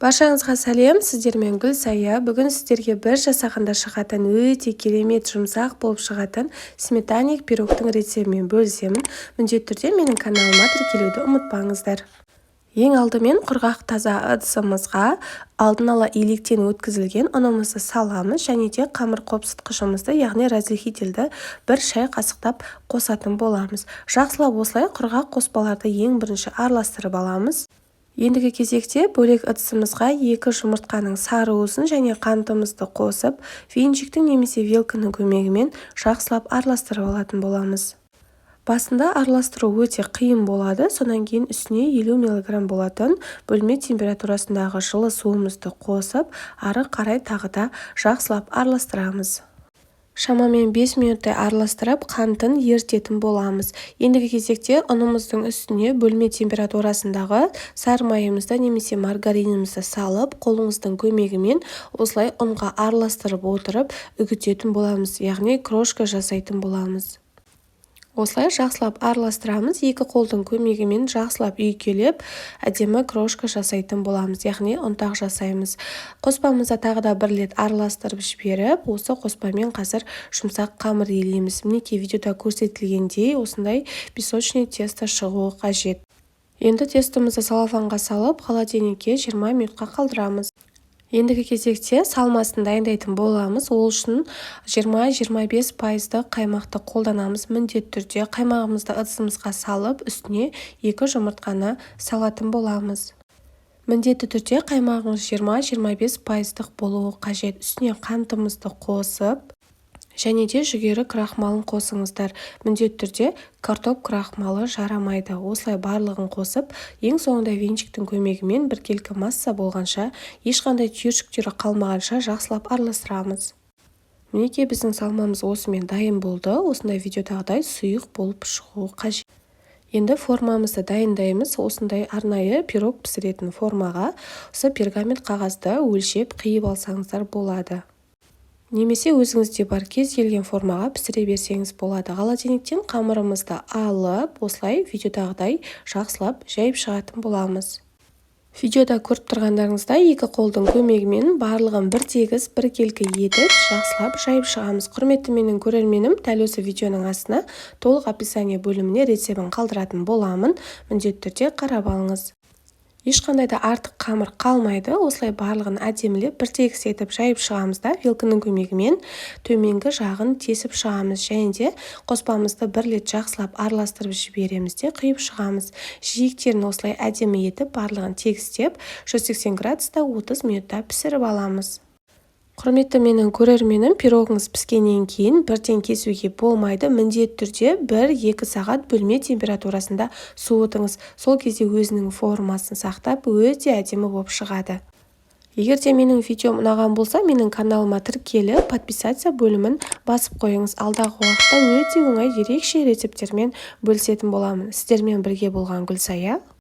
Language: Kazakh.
Баршаңызға сәлем! Сіздермен Гүлсая. Бүгін сіздерге бір жасағанда шығатын, өте керемет жұмсақ болып шығатын сметанник пирогтың рецептімен бөлісемін. Міндетті түрде менің каналыма тіркелуді ұмытпаңыздар. Ең алдымен құрғақ, таза ыдысымызға алдын ала електен өткізілген ұнымызды саламыз және де қамыр қопсытқышымызды, яғни разрыхлительді бір шай қасықтап қосатын боламыз. Жақсылап осылай құрғақ қоспаларды ең бірінші араластырып аламыз. Ендігі кезекте бөлек ыдысымызға екі жұмыртқаның сары уызын және қантымызды қосып, венчиктің немесе вилканың көмегімен жақсылап араластырып алатын боламыз. Басында араластыру өте қиын болады. Содан кейін үстіне 50 мг болатын бөлме температурасындағы жылы суымызды қосып, ары қарай тағы да жақсылап араластырамыз. Шамамен 5 минуттай араластырып, қантын ерітетін боламыз. Ендігі кезекте ұнымыздың үстіне бөлме температурасындағы сары майымызды немесе маргаринімізді салып, қолыңыздың көмегімен осылай ұнға араластырып отырып үгітетін боламыз, яғни крошка жасайтын боламыз. Осылай жақсылап араластырамыз. Екі қолдың көмегімен жақсылап үйкелеп, әдемі крошка жасайтын боламыз, яғни ұнтақ жасаймыз. Қоспамызды тағы да бір рет араластырып жіберіп, осы қоспамен қазір жұмсақ қамыр илейміз. Мінекей, видеода көрсетілгендей, осындай песочный тесто шығуы қажет. Енді тестомызды целлофанға салып, холодильникке 20 минутқа қалдырамыз. Ендігі кезекте салмасын дайындайтын боламыз. Ол үшін 20-25 пайыздық қаймақты қолданамыз. Міндетті түрде қаймағымызды ыдысымызға салып, үстіне екі жұмыртқаны салатын боламыз. Міндетті түрде қаймағыңыз 20-25 пайыздық болуы қажет. Үстіне қантымызды қосып және де жүгері крахмалын қосыңыздар. Міндетті түрде картоп крахмалы жарамайды. Осылай барлығын қосып, ең соңында венчиктің көмегімен біркелкі масса болғанша, ешқандай түйіршіктері қалмағанша жақсылап араластырамыз. Мінекей, біздің салмамыз осымен дайын болды. Осындай видеодағыдай сұйық болып шығуы қажет. Енді формамызды дайындаймыз. Осындай арнайы пирог пісіретін формаға осы пергамент қағазды өлшеп, қиып алсаңыздар болады немесе өзіңізде бар кез келген формаға пісіре берсеңіз болады. Холодильниктен қамырымызды алып, осылай видеодағыдай жақсылап жайып шығатын боламыз. Видеода көріп тұрғандарыңыздай, екі қолдың көмегімен барлығын бір тегіс, біркелкі етіп, жақсылап жайып шығамыз. Құрметті менің көрерменім, дәл осы видеоның астына толық описание бөліміне рецебін қалдыратын боламын. Міндетті түрде қарап алыңыз. Ешқандай да артық қамыр қалмайды. Осылай барлығын әдемілеп, бір тегіс етіп жайып шығамыз да, вилканың көмегімен төменгі жағын тесіп шығамыз және де қоспамызды бір рет жақсылап араластырып жібереміз де, құйып шығамыз. Жиектерін осылай әдемі етіп, барлығын тегістеп, 180 градуста 30 минутта пісіріп аламыз. Құрметті менің көрерменім, пирогыңыз піскеннен кейін бірден кесуге болмайды. Міндетті түрде 1-2 сағат бөлме температурасында суытыңыз. Сол кезде өзінің формасын сақтап, өте әдемі болып шығады. Егер де менің видеом ұнаған болса, менің каналыма тіркеліп, подписаться бөлімін басып қойыңыз. Алдағы уақытта өте оңай, ерекше рецепттермен бөлісетін боламын. Сіздермен бірге болған Гүлсая.